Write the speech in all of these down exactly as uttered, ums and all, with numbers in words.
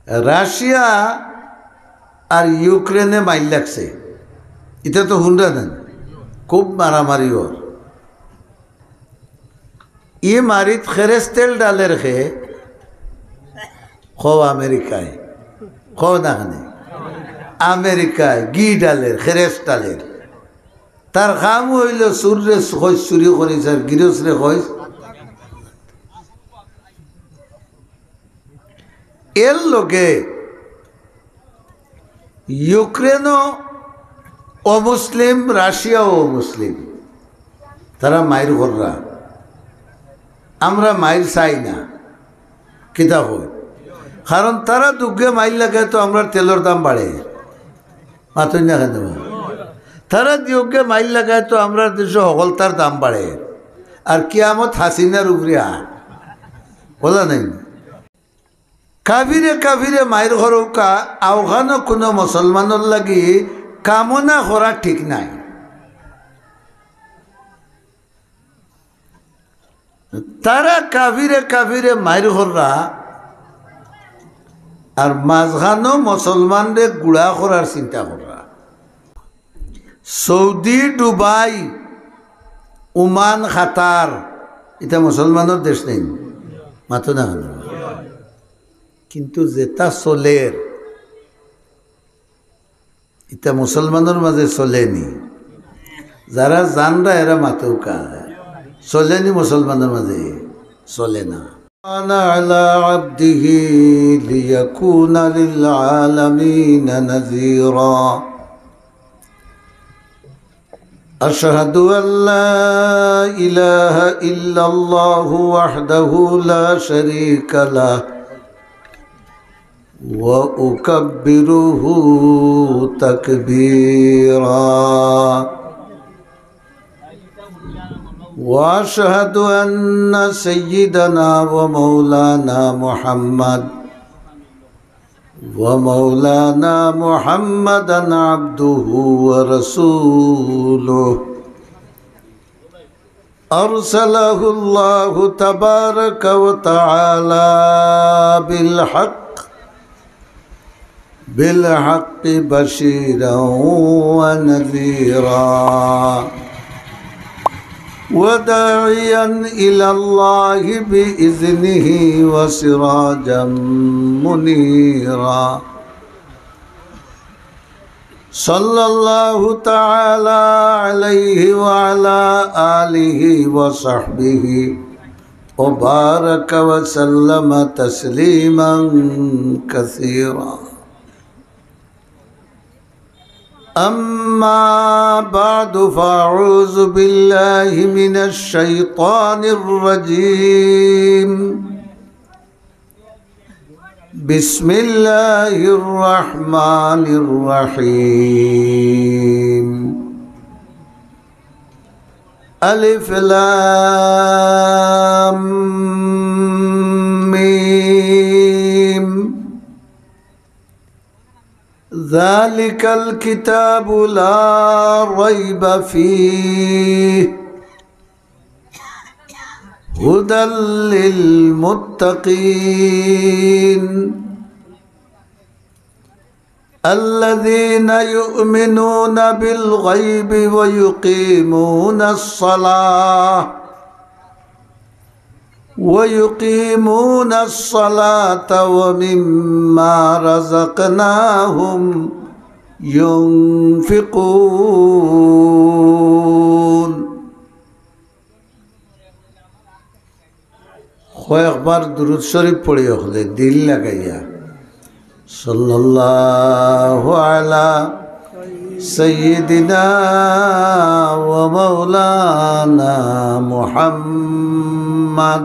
রাশিয়া আর ইউক্রেনে মাইর লাগছে, ইতা তো হুনরা না নি? খুব মারামারি অর। ই মারিত খেরেস্তেল ডালের খে, খো আমেরিকায়, খো না খানে, আমেরিকায় ঘি ডালের, খেরেস্ত ডালের। তার কাম অইলো চুররে কইস চুরি করিস আর গিরসরে কইস। এর লগে ইউক্রেনও অমুসলিম, রাশিয়াও অমুসলিম। তারা মাইর কররা, আমরা মাইর চাই না। কিতা কই? কারণ তারা দুগ্গে মাইর লাগায় তো আমরার তেলর দাম বাড়ে। মাতইন না কেনে বা? তারা দুগ্গে মাইর লাগায় তো আমরার দেশো হকলতার দাম বাড়ে। আর কিয়ামত হাসিনার উপরে আ-, বুঝলা নি? কাফিরে কাফিরে মাইর করউক্কা, অখানো কুনু মুসলমানর লাগি কামনা করা ঠিক নায়। তারা কাফিরে কাফিরে মাইর কররা, আর মাঝখানো মুসলমানরে গুড়া করার চিন্তা কররা। সৌদি, দুবাই, ওমান, কাতার, ইতা মুসলমানর দেশ নায় নি? মাতো না কেনে? কিন্তু যেতা চলের, ইতা মুসলমানর মাঝে চলে নি। যারা জানরা এরা মাতউক্কা, চলে নি মুসলমানর মাঝে? চলে না। كان على عبده ليكون للعالمين نذيرا. أشهد أن لا إله إلا الله وحده لا شريك له، وأكبره تكبيرا. وأشهد أن سيدنا ومولانا محمد، ومولانا محمدا عبده ورسوله، أرسله الله تبارك وتعالى بالحق، بالحق بشيرا ونذيرا، وداعيا إلى الله بإذنه وسراجا منيرا. صلى الله تعالى عليه وعلى آله وصحبه وبارك وسلم تسليما كثيرا. أما بعد، فأعوذ بالله من الشيطان الرجيم. بسم الله الرحمن الرحيم. ألف لام ميم. ذلك الكتاب لا ريب فيه، هدى للمتقين، الذين يؤمنون بالغيب ويقيمون الصلاة، ويقيمون الصلاة ومما رزقناهم ينفقون. কয়েকবার দুরুদ শরিফ পড়ি অকলে দিল লাগাইয়া। صلى الله على سيدنا ومولانا محمد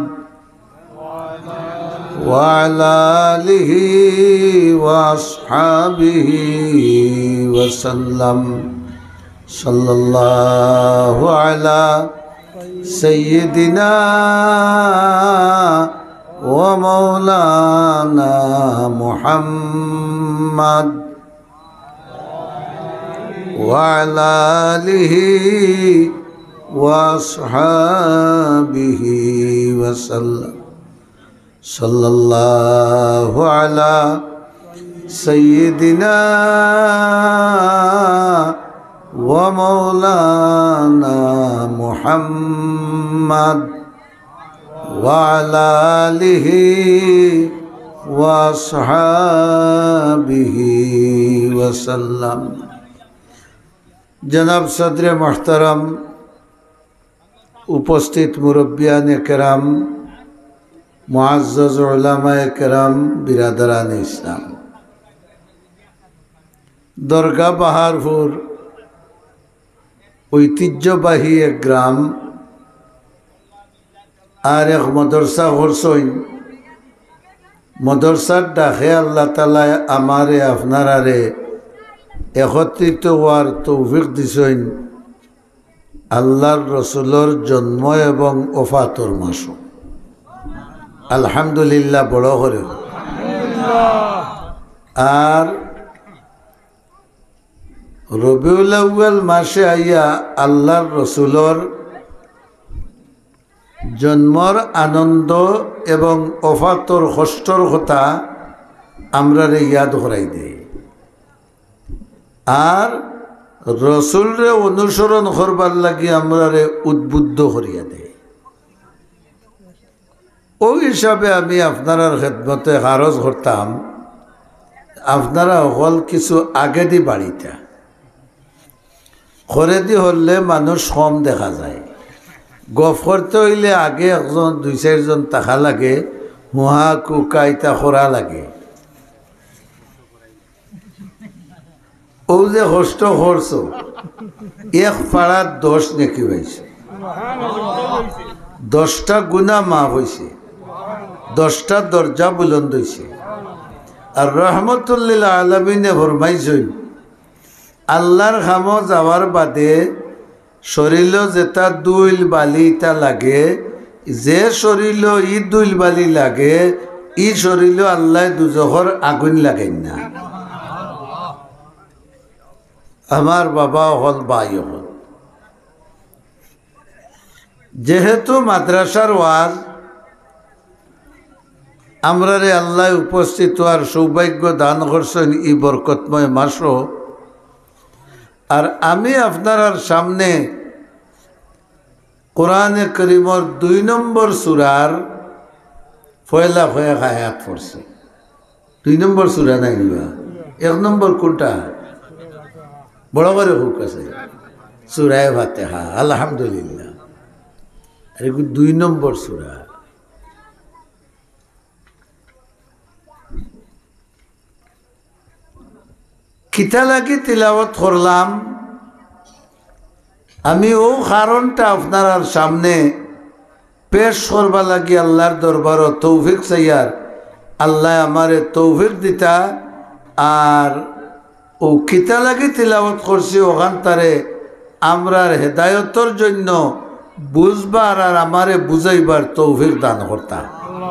وعلى آله وأصحابه وسلم. صلى الله على سيدنا ومولانا محمد وعلى آله وأصحابه وسلم. صلى الله على سيدنا ومولانا محمد وعلى آله وأصحابه وسلم. জনাব সদরে মোহতারাম, উপস্থিত মুরব্বিয়ানে কেরাম, মুআজ্জাজ উলামায়ে কেরাম, বিরাদারানে ইসলাম, দরগা বাহারপুর ঐতিহ্যবাহী এক গ্রাম, আর এক মদরসা করছইন। মদরসার ডাকে আল্লাহ তাআলায় আমারে আপনারারে একত্রিত হওয়ার তৌফিক দিছইন আল্লাহর রসুলর জন্ম এবং ওফাতর মাসো। আলহামদুলিল্লাহ, বড় করে। আর রবিউল আউয়াল মাসে আইয়া আল্লাহর রসুলর জন্মর আনন্দ এবং ওফাতর কষ্টর কথা আমরারে ইয়াদ করাই দেয়, আর রসুলরে অনুসরণ করবার লাগি আমরারে উদ্বুদ্ধ করিয়া দেয়। অউ হিসাবে আমি আপনারার খেদমতে আরজ করতাম, আপনারা হকল কিছু আগেদি বাড়িতা। খরেদি হরলে মানুষ কম দেখা যায়। গফ করতে অইলে আগে একজন, দুই চাইরজন থাকা লাগে, হুহা কুকা ইতা করা লাগে। অউ যে কষ্ট করছো, এক পাড়ার দশ নেকি পাইছো, দশটা গুনা মাফ অইছে, দশটা দরজা বুলন্দ অইছে। আর রহমতুল্লিল আলামিনে ফরমাইছইন, আল্লাহর কামো যাওয়ার বাদে শরীলো যেটা ধুইল বালি ইতা লাগে, যে শরীলো ই ধুইল বালি লাগে, ই শরীলো আল্লায় দুজখর আগুইন লাগাইন না। আমার বাবা অকল, ভাই অকল, যেহেতু মাদ্রাসার ওয়াজ, আমরারে আল্লায় উপস্থিত হওয়ার সৌভাগ্য দান করছইন ই বরকতময় মাসো। আর আমি আপনারার সামনে কোরআনে করিমর দুই নম্বর সূরার পয়লা কয়েক আয়াত পড়ছি। দুই নম্বর সূরা নায় নিবা? এক নম্বর কোনটা? বড় করে কউক্কা চাই। সূরায়ে ফাতিহা, আলহামদুলিল্লাহ। আর এগু দুই নম্বর সূরা। কিতা লাগি তিলাওয়াত করলাম? আমি অউ কারণটা আপনারার সামনে পেশ করবার লাগি আল্লাহর দরবারো তৌফিক চাইয়ার, আল্লায় আমারে তৌফিক দিতা। আর অউ কিতা লাগি তিলাওয়াত করছি অখানতারে আমরার হেদায়তর জন্য বুঝবার আর আমারে বুঝাইবার তৌফিক দান করতা।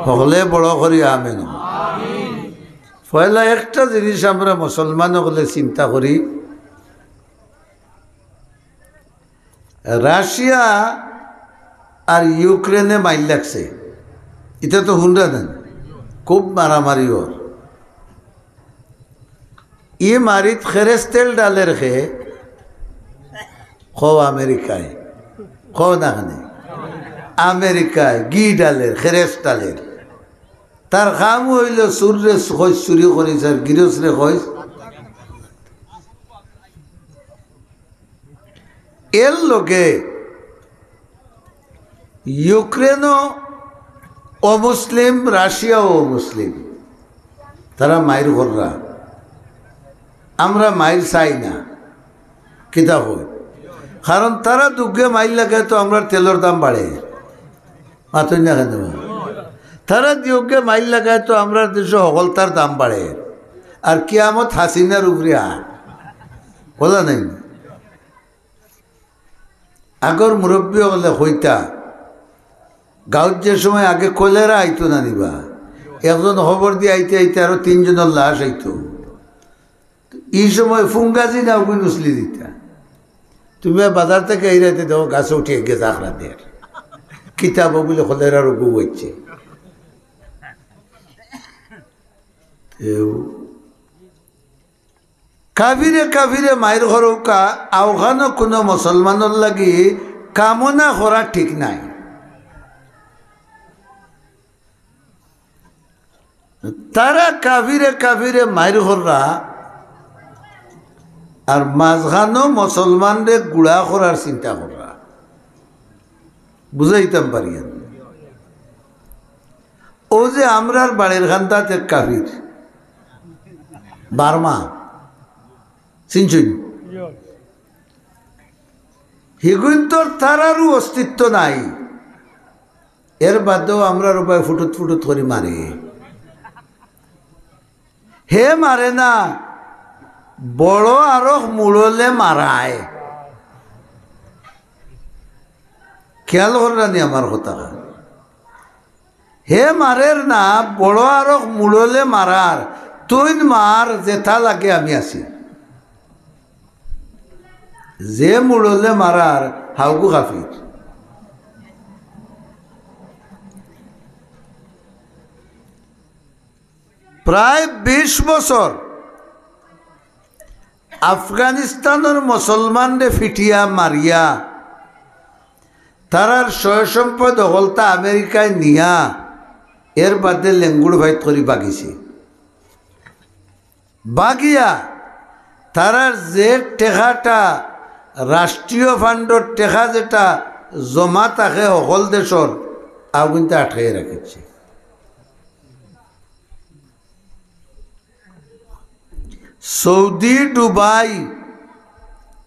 হকলে বড় করি আমিন। পয়লা একটা জিনিস আমরা মুসলমান অকলে চিন্তা করি, রাশিয়া আর ইউক্রেনে মাইর লাগছে, ইতা তো হুনরা না, খুব মারামারি অর। ই মারিত খেরেস্তেল ডালের খে, কও আমেরিকায়, কও না খানে, আমেরিকায় ঘি ডালের, খেরেস্ত ডালের। তার কাম অইলো চুররে কইস চুরি করিস আর গিরসরে কইস। এর লগে ইউক্রেনও অমুসলিম, রাশিয়াও অমুসলিম, তারা মাইর কররা। আমরা মাইর চাই না, কিতা কই? কারণ তারা দুগ্গে মাইর লাগায় তো আমরার তেলর দাম বাড়ে। মাতইন না কেনে বা? তারা দুগ্গে মাইর লাগায় তো আমরার দেশো হকলতার দাম বাড়ে। আর কিয়ামত হাসিনার উপরে আ-, বলা নাই। আগর মুরব্বি অকলে কইতা, গাঁওত যে সময় আগে কলেরা আইতো না নি বা, একজন খবর দিয়া আইতে আইতে আরো তিনজনর লাশ আইতো। ই সময় ফুঙ্গাজি না ওগুন উছলি দিতা। তুমি বাজার থাকি আইরাইতে দেখো গাছে উঠি গিয়া জাখরা দের। কিতা বা বুলে কলেরার রোগ অইছে। এও কাফিরে কাফিরে মাইর করউক্কা, অউখানো কুনু মুসলমানর লাগি কামনা করা ঠিক নায়। তারা কাফিরে কাফিরে মাইর কররা, আর মাঝখানো মুসলমানরে গুড়া করার চিন্তা কররা। বুঝাইতাম পারিয়ার নি? অউ যে আমরার বাড়ির কান্দাত এক কাফির, বার্মা, চিনছইন? হিগুইন্তর তারারও অস্তিত্ব নাই। এর বাদেও আমরার উবায় ফুটুত ফুটুত করি মারে। হে মারে না, বড় আরক মুড়লে মারায়। খেয়াল কররা নি আমার কথা? হে মারের না, বড় আরক মুড়লে মারার। তুইন মার, যেতা লাগে আমি আছি। যে মুড়লে মারার, হাউগু কাফির। প্রায় বিশ বছর আফগানিস্তানর মুসলমানরে ফিটিয়া মারিয়া, তারার সয় সম্পদ হকলতা আমেরিকায় নিয়া, এর বাদে লেঙ্গুড় ফাইট করি বাগিছে। বাগিয়া তারার যে টেকাটা, রাষ্ট্রীয় ফান্ডর টেকা যেটা জমা থাকে হকল দেশর, অগুইন্তা আটকাইয়া রাখিছে। সৌদি, দুবাই,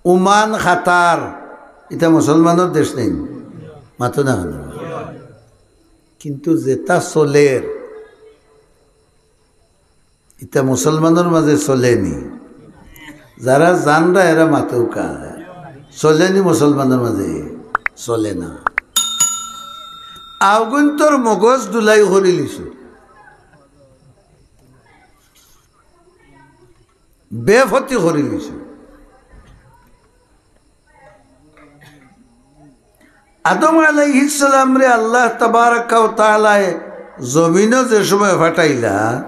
ওমান, কাতার, ইতা মুসলমানর দেশ নায়নি? মাতো না কেনে? কিন্তু যেটা চলের, ইতা মুসলমানর মাঝে চলেনি। যারা জানরা এরা মাতউক্কা, চলেনি মুসলমানর মাঝে? চলে না। অগুইন্তর মগজ ধুলাই করিলিছে, বেফতি করিলিছে। আদম আলাইহিস সালামরে আল্লাহ তাবারাকা ওয়া তাআলায় জমিনো যে সময় ফাটাইলা,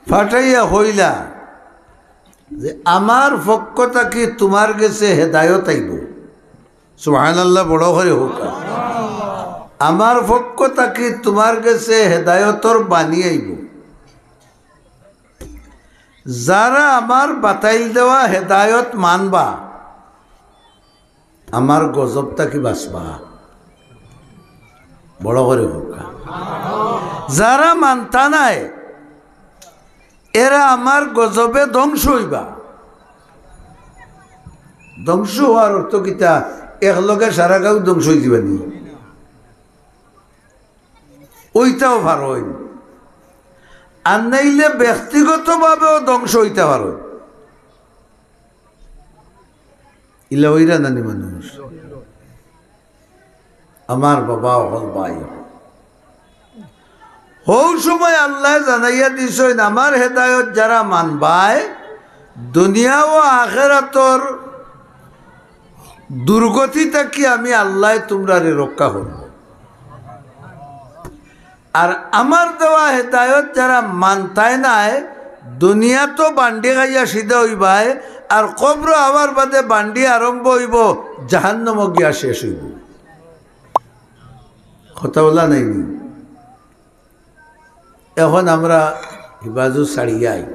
ফাটাইয়া কইলা যে, "আমার পক্ষ থাকি তুমার গেছে হেদায়ত আইবো।" সুবহানাল্লাহ, বড় করি কউক্কা। "আমার পক্ষ থাকি তুমার গেছে হেদায়তর বাণী আইবো। যারা আমার বাতাইল দেওয়া হেদায়ত মানবা, আমার গজব থাকি বাঁচবা।" বড় করি কউক্কা। যারা মানতা নায়, এরা আমার গজবে ধ্বংস অইবা। ধ্বংস অওয়ার অর্থ কিতা? একলগে সারা গাঁও ধ্বংস অইযিবানি? অইতাও পারইন। আর নাইলে ব্যক্তিগতভাবেও ধ্বংস অইতা পারইন। ইলা অইরা নানি মানুষ? আমার বাবা অকল, ভাই অকল। হউ সময় আল্লায় জানাইয়া দিছইন, আমার হেদায়ত যারা মানবায়, দুনিয়া ও আখেরাতর দুর্গতি থাকি আমি আল্লায় তুমরারে রক্ষা করমু। আর আমার দেওয়া হেদায়ত যারা মানতায় নায়, দুনিয়াত বান্ডি খাইয়া সিধা অইবায়, আর কবরো আওয়ার বাদে বান্ডি আরম্ভ অইবো, জাহান্নামো গিয়া শেষ অইবো। কথা বলা নায়নি? এখন আমরা হিফাজু ছাড়িয়াই।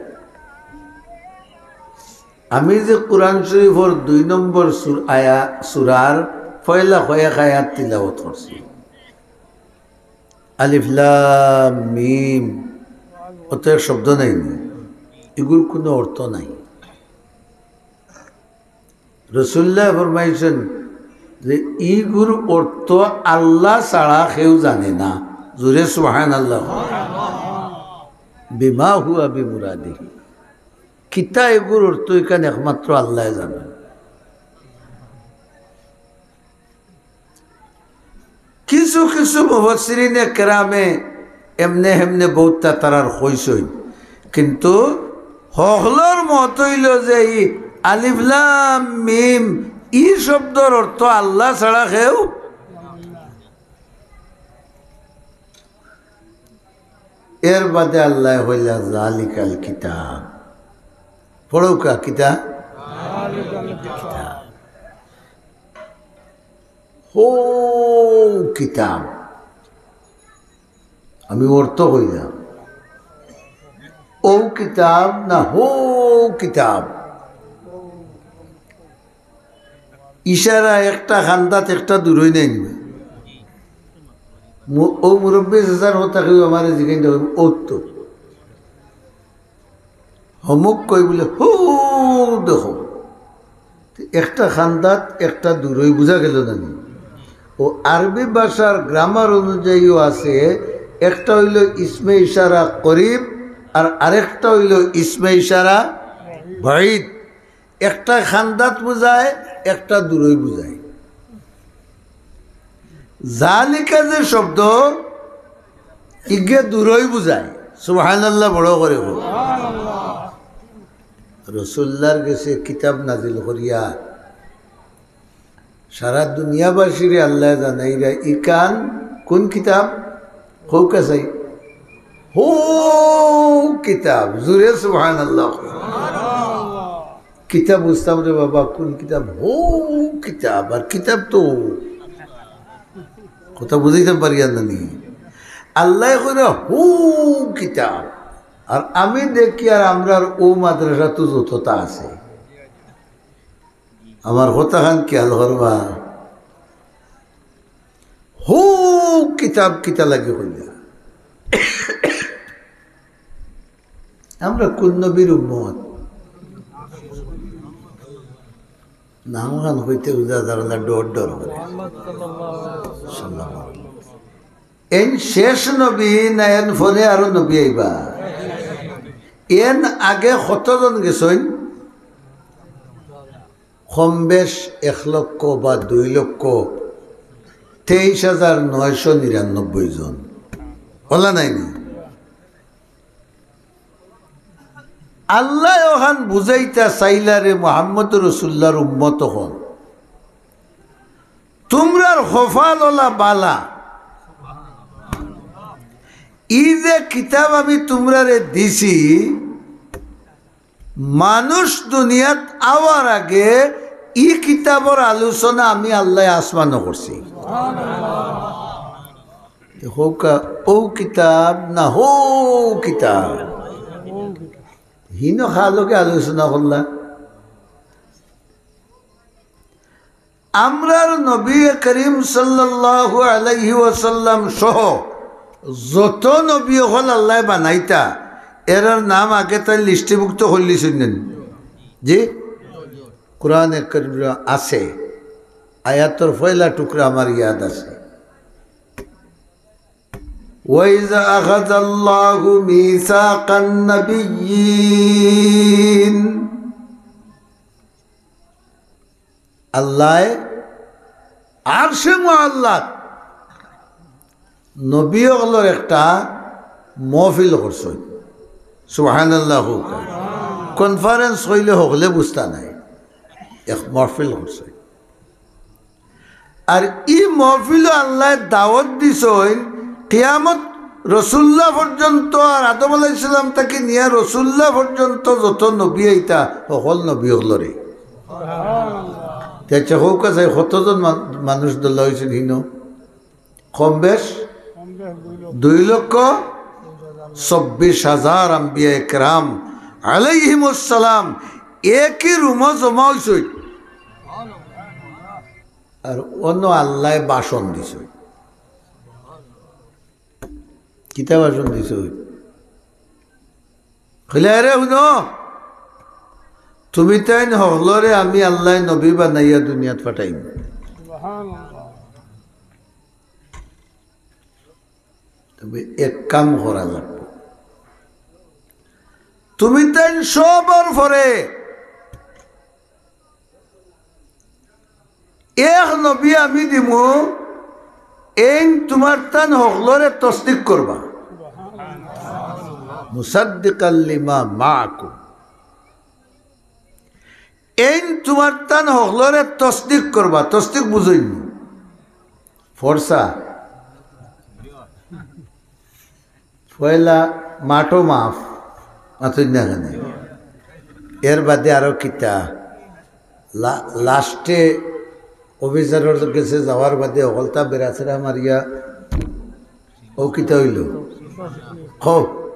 আমি যে কোরআন শরীফর দুই নম্বর সুর-, আয়া-, সুরার পয়লা কয়েক আয়াত তিলাওয়াত করছি, আলিফ লাম মিম, অত এক শব্দ নায়নি, ইগুর কুনু অর্থ নাই। রসুলুল্লায় ফরমাইছইন যে ইগুর অর্থ আল্লাহ ছাড়া কেউ জানে না। জোরে সুবহানাল্লাহ। বিমা হুয়া বিমুরাদিহি। কিতা ইগুর অর্থ ইখান একমাত্র আল্লায় জানে। কিছু কিছু মুফাসসিরিনে কেরামে এমনে হেমনে বউততা তারার কইছইন, কিন্তু হকলর মত অইলো যে ই আলিফ লাম মিম, ই শব্দর অর্থ আল্লাহ ছাড়া কেউ। এর বাদে আল্লায় কইলা, "জালিকাল কিতাব।" পড়উক্কা, কিতা? কিতাব। হউ কিতাব। আমি অর্থ কইলাম, অউ কিতাব না হউ কিতাব। ইশারা একটা খান্দাত একটা দূরই নাই নি। মু-, অউ মুরব্বি চাচার কথা কেউ আমারে জিজ্ঞাসা করবে, অউ তো। হমুক কই বুলে, হউ দেখো। একটা খান্দাত একটা দূরই, বুঝা গেল না নি? ও আরবি ভাষার গ্রামার অনুযায়ীও আছে, একটা অইলো ইসমে ইশারা করিব, আর আরেকটা অইলো ইসমে ইশারা বাঈদ। একটা খান্দাত বুঝায়, একটা দূরই বুঝায়। জালিকা যে শব্দ, ইগে দূরই বুঝায়। সুবহানাল্লাহ বড় করি কও। রসুল্লার গেছে কিতাব নাজিল করিয়া সারা দুনিয়াবাসীরে আল্লায় জানাইরা ইখান কুন কিতাব? কউক্কা চাই। হউ কিতাব। জুরে সুবহানাল্লাহ। কিতাব বুঝতাম রে বাবা, কুন কিতাব? হউ কিতাব। আর কিতাব তো কথা বুঝাইতাম পারিয়ার না নি। আল্লায় কইরা হউ কিতাব। আর আমি দেখি আর আমরার অউ মাদ্রাসাত যততা আছে, আমার কথাখান খেয়াল করবা। হউ কিতাব কিতা লাগি কইলা? আমরা কুন নবীর উম্মত? নামখান কইতে বুঝা যার না, ডর ডর করে। সাল্লাল্লাহু আলাইহি ওয়াসাল্লাম। এইন শেষ নবী না এন পরে আরো নবী আইবা? এন আগে কতজন গেছইন? কম বেশ এক লক্ষ বা দুই লক্ষ তেইশ হাজার নয়শো নিরানব্বই জন। অলা নায় নি? আল্লায় অখান বুঝাইতা চাইলা রে, মুহাম্মদুর রাসুলুল্লাহর উম্মত অকল, তুমরার কপাল অলা বালা, ই যে কিতাব আমি তুমরারে দিছি, মানুষ দুনিয়াত আওয়ার আগে ই কিতাবর আলোচনা আমি আল্লায় আসমানো করছি। তে কউক্কা, অউ কিতাব না হউ কিতাব? হিনো কার লগে আলোচনা করলা? আমরার নবী করিম সাল্লাল্লাহু আলাইহি ওয়াসাল্লাম সহ যত নবী অকল আল্লায় বানাইতা, এরার নাম আগে তাইন লিস্টিভুক্ত করলিছইন নি? জি, কোরআনে করিমো আছে। আয়াতর পয়লা টুকরা আমার ইয়াদ আছে। وَإِذْ أَخَذَ اللَّهُ مِيثَاقَ النَّبِيِّينَ। আল্লায় আরশে মুআল্লাত নবী অকলর একটা মহফিল করছইন। সুবহানাল্লাহ কউক্কা। কনফারেন্স কইলে হকলে বুঝতা নায়, এক মহফিল করছইন। আর ই মহফিলো আল্লায় দাওয়াত দিছইন, কিয়ামত রসুল্লাহ পর্যন্ত আর আদম আলাইহিস সালাম থাকি নিয়া রসুল্লাহ পর্যন্ত যত নবী আইতা, হকল নবী অকলরে। তে আচ্ছা, কউক্কা চাই, কতজন মা-, মানুষ ধরলা অইছইন হিনো? কম বেশ দুই লক্ষ চব্বিশ হাজার আম্বিয়া একরাম আলাইহিমুস সালাম একই রুমো জমা অইছইন। আর অনো আল্লায় ভাষণ দিছইন। কিতা ভাষণ দিছইন? কইলা, "এরে হুনো, তুমি তাইন হকলরে আমি আল্লায় নবী বানাইয়া দুনিয়াত পাঠাইমু। তবে এক কাম করা লাগবো, তুমি তাইন সবর পরে এক নবী আমি দিমু, এইন তুমার তান হকলরে তসদিক করবা।" মুসাদ্দিকাল লিমা মাআকুম। এইন তুমার তান হকলরে তসদিক করবা। তসদিক বুঝইন নি? ফরসা। পয়লা মাঠো মাফ, মাতইন না কেনে? এর বাদে আরো কিতা? লা-, লাস্টে অফিসারর গেছে যাওয়ার বাদে হকলতা বেড়াছেড়া মারিয়া, "ও কিতা অইলো? কও,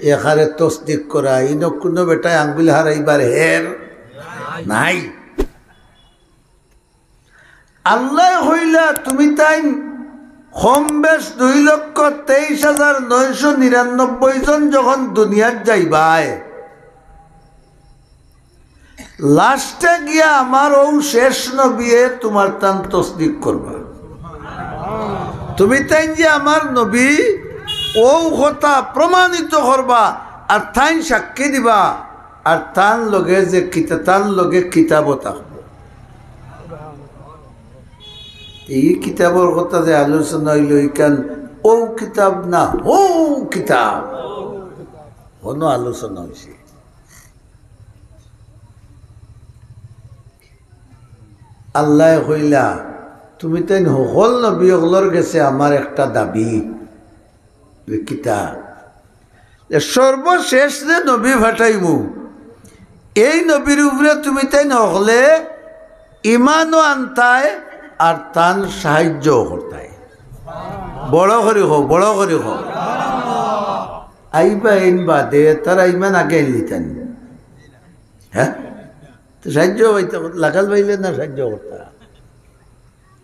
এখারে তসদিক করা, ইনো কুনু বেটায় আঙ্গুল হারাইবার হের নাই।" আল্লায় কইলা, "তুমি তাইন কম বেশ দুই লক্ষ তেইশ হাজার নয়শো নিরানব্বই জন যখন দুনিয়াত যাইবায়, লাস্টে গিয়া আমার অউ শেষ নবিয়ে তুমার তান তসদিক করবা। তুমি তাইন যে আমার নবী, অউ কথা প্রমাণিত করবা, আর তাইন সাক্ষী দিবা, আর তান লগে যে কিতা-, তান লগে কিতাবও থাকবো।" এই কিতাবর কথা যে আলোচনা অইলো, ইখান অউ কিতাব না, হউ কিতাব, হনো আলোচনা অইছে। আল্লায় কইলা, "তুমি তাইন হকল নবী অকলর গেছে আমার একটা দাবি।" কিতা? যে সর্বশেষ যে নবী পাঠাইমু, এই নবীর উপরে তুমি তাইন হকলে ইমানও আনতায় আর তান সাহায্যও করতায়। বড় করি কও, বড় করি কও। আইবা এইন বাদে, তারা ইমান আগে আনলিতা নি। হ্যাঁ? তো সাহায্য পাইতা, লাগাল পাইলে না সাহায্য করতা?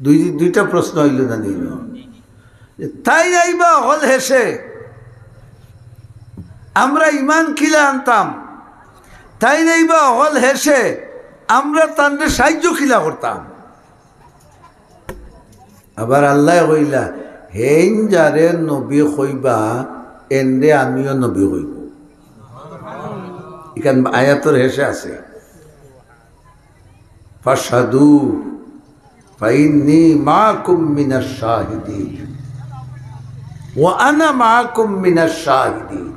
দুই, দুইটা প্রশ্ন অইলো না নি? তাইন আইবা হকল শেষে, আমরা ইমান কিলা আনতাম? তাইন আইবা হকল শেষে, আমরা তানরে সাহায্য কিলা করতাম? আবার আল্লায় কইলা, "হেইন যারে নবী কইবা, এনরে আমিও নবী কইমু।" ইখান আয়াতর শেষে আছে। "ফাশহাদু ফাইন্নী মাআকুম মিনাশ শাহিদিন। ওয়া আনা মাআকুম মিনাশ শাহিদিন।"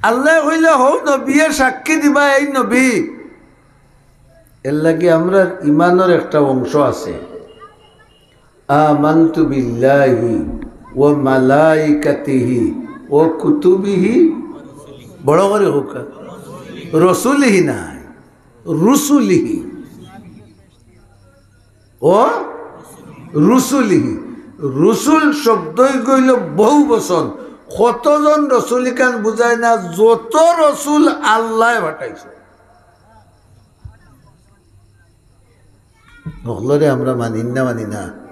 আল্লায় কইলা, "হউ নবিয়ে সাক্ষী দিবা, এই নবী।" এর লাগি আমরার ইমানর একটা অংশ আছে। আমানতু বিল্লাহি ওয়া মালাইকাতিহি ওয়া কুতুবিহি, বড় করি কউক্কা, রসুলিহি নায়, রুসুলিহি। ও রুসুলিহি। রুসুল শব্দই কইল বহু বচন। কতজন রসুল ইখান বুঝায় না, যত রসুল আল্লায় পাঠাইছে। হকলরে আমরা মানি না, মানি না?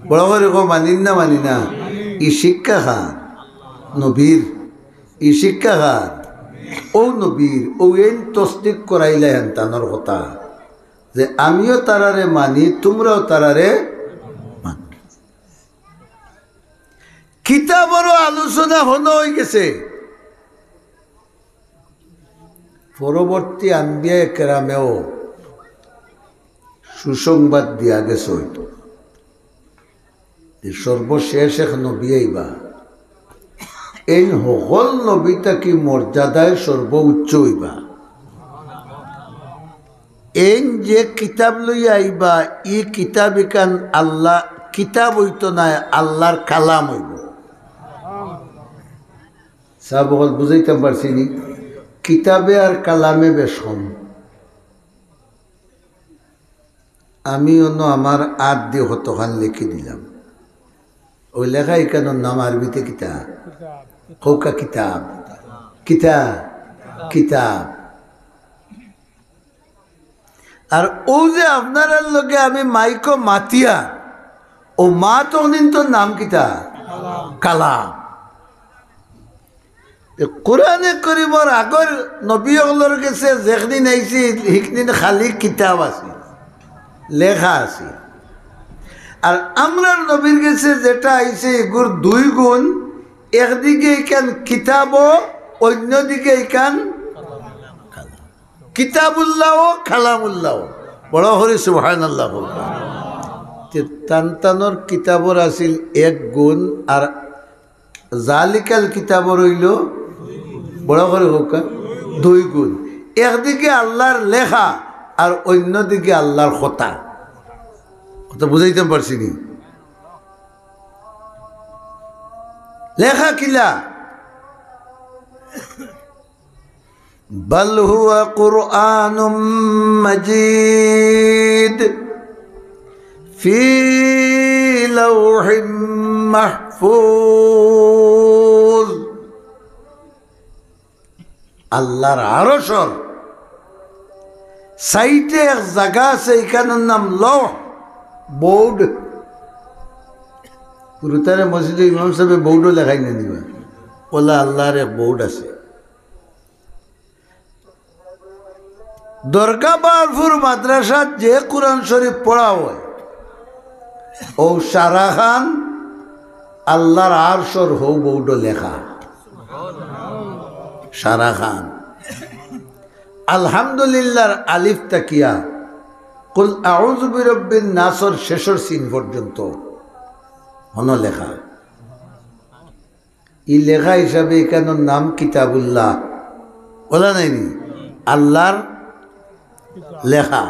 বড় করি কও, মানি না, মানি না? ই শিক্ষা কার? নবীর। ই শিক্ষা কার? অউ নবীর। অউ এইন তসদিক করাইলা হেন তানর কথা, যে আমিও তারারে মানি, তুমরাও তারারে মানো। কিতাবরও আলোচনা হনো অইগেছে। পরবর্তী আম্বিয়ায়ে কেরামেও সুসংবাদ দিয়া গেছইন যে সর্বশেষ এক নবী আইবা, এইন হকল নবী থাকি মর্যাদায় সর্বোচ্চ অইবা। এইন যে কিতাব লইয়া আইবা, ই কিতাব ইখান আল্লাহ কিতাব অইতো নায়, আল্লাহর কালাম অইবো। সাব অকল বুঝাইতাম পারছি নি? কিতাবে আর কালামে বেশ কম। আমি অনো আমার আত দি কতখান লেখি দিলাম। অউ লেখা ইখানর নাম আরবিতে কিতা? কউক্কা কিতাব। কিতা? কিতাব। আর অউ যে আপনারার লগে আমি মাইকো মাতিয়া, অউ মাত অকলইন্তর নাম কিতা? কালাম। তে কোরআনে করিমর আগর নবী অকলর গেছে যেখদিন আইছে, হিকদিন খালি কিতাব আছিল, লেখা আছিল। আর আমরার নবীর গেছে যেটা আইছে, ইগুর দুই গুণ, একদিকে ইখান কিতাবও, অইন্যদিকে ইখান কালাম। কিতাবুল্লাহ ও কালামুল্লাহ। বড় করি সুবহানাল্লাহ কউক্কা। তে তান তানর কিতাবর আছিল এক গুণ, আর জালিকাল কিতাবর অইলো, বড় করি কউক্কা, দুই গুণ। একদিকে আল্লাহর লেখা, আর অইন্যদিকে আল্লাহর কথা। কথা বুঝাইতাম পারছি নি? লেখা কিলা? بل هو قرآن مجيد في لوح محفوظ। আল্লাহর আরশর সাইডে এক জাগা আছে, ইখানর নাম লওহ, বোর্ড। গুরুতারে মসজিদে ইমাম সাহেবে বোর্ডও লেখাই না দিবা, অলা আল্লাহর এক বোর্ড আছে। দরগা বাহারপুর মাদ্রাসাত যে কোরআন শরীফ পড়া অয়, অউ সারাখান আল্লাহর আরশর হউ বোর্ডো লেখা। সারাখান। আলহামদুলিল্লাহর আলিফ থাকিয়া কুল আউযু বিরাব্বিন নাসর শেষর সিন পর্যন্ত হনো লেখা। ই লেখা হিসাবে ইখানর নাম কিতাবুল্লাহ। অলা নায়নি? আল্লাহর লেখা।